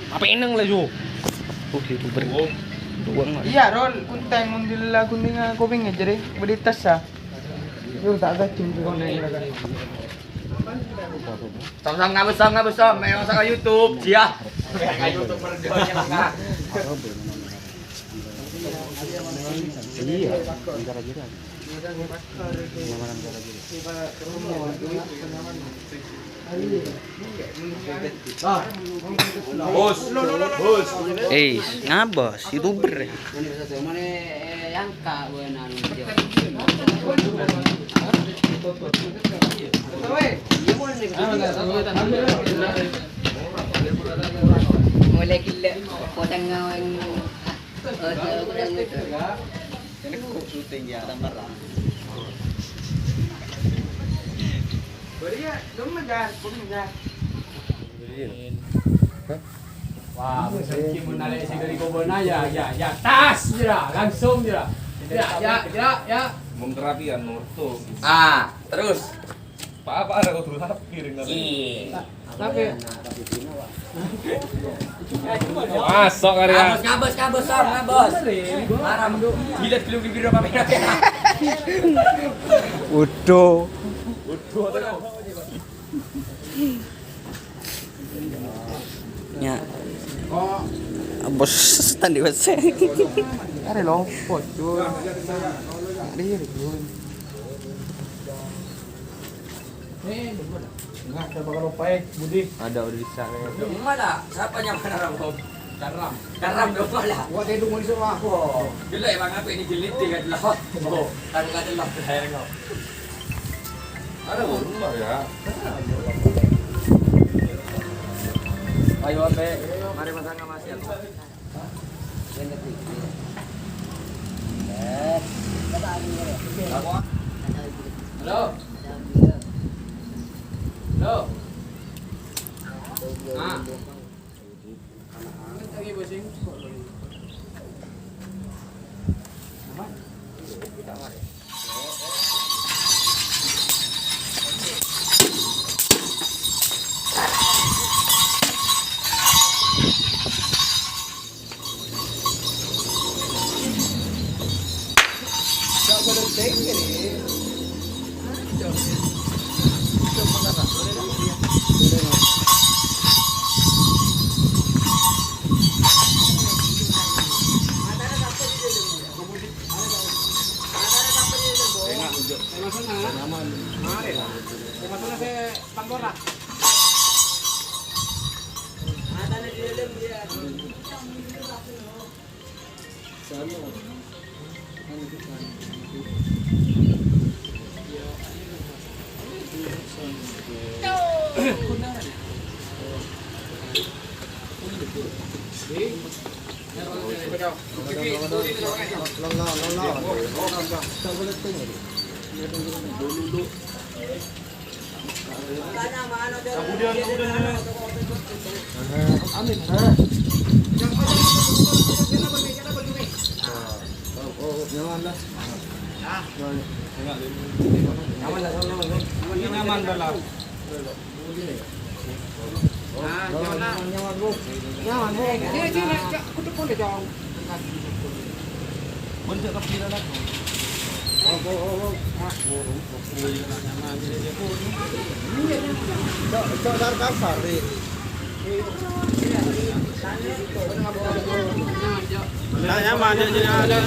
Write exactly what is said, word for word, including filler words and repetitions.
Apa eneng lah, Jo? Oh, YouTuber. Doang lah. Iya, Rol, kunteng mun dilla kuninga kuping aja deh, beri tas ah. Yo tak ada jam di kono. Sam, sam, ngabes, sam, ngabes, sam. Ayo, masuk ke YouTube, sia. Masuk ke YouTube, berdua, ya, enggak. Iya, entar aja dah. Bos, bos. Eh, ngabas, YouTuber. Mulai gila, potong ngawang. Ini kok syuting ya, tambah lah. Beri ya, dong, Mas, Jan. Beri, Jan. Wah, Mas Jan, mun nalek sing dari kobona, ya, ya, ya, tas, ya, langsung, ya. Ya, ya, ya, ya. Mun terapi kan, nomor tuh. Ah, terus. Apa ada kudu rapi dengan. Iya. Tapi masuk kali ya. Ngabos, ngabos, ngabos, Sam, ngabos. Haram, Du. Jilat belum bibir apa merah. Uduh. Uduh. Ya. Bos tadi bos. Are lopot, Cul. Are, Cul. Eh, enggak, saya bakal lupa, eh, Budi. Ada, udah bisa, ya. Mana? Siapa yang mana, Ram? Karam. Karam, dong, mana? Gua tadi mau disuruh aku. Gila, emang apa ini jilid, kan, lah? Oh, kan, kan, lah, saya nggak. Ada, rumah, ya. Ayo, Ate. Mari, Mas, sama Mas, ya. Halo. Halo. Ah. Amin. Oh, oh, nyaman lah. Nyaman lah, nyaman lah. Ini nyaman dah lah. Ah, nyaman, nyaman, Bro. Nyaman, Bro. Sini, sini, Cak. Aku telepon deh, Cak. Pun cek kopi dah lah. Oh, oh, oh, oh. Ah. Cok, cok, dar kasar, Ri. Nah, nyaman, ya, jadi ada.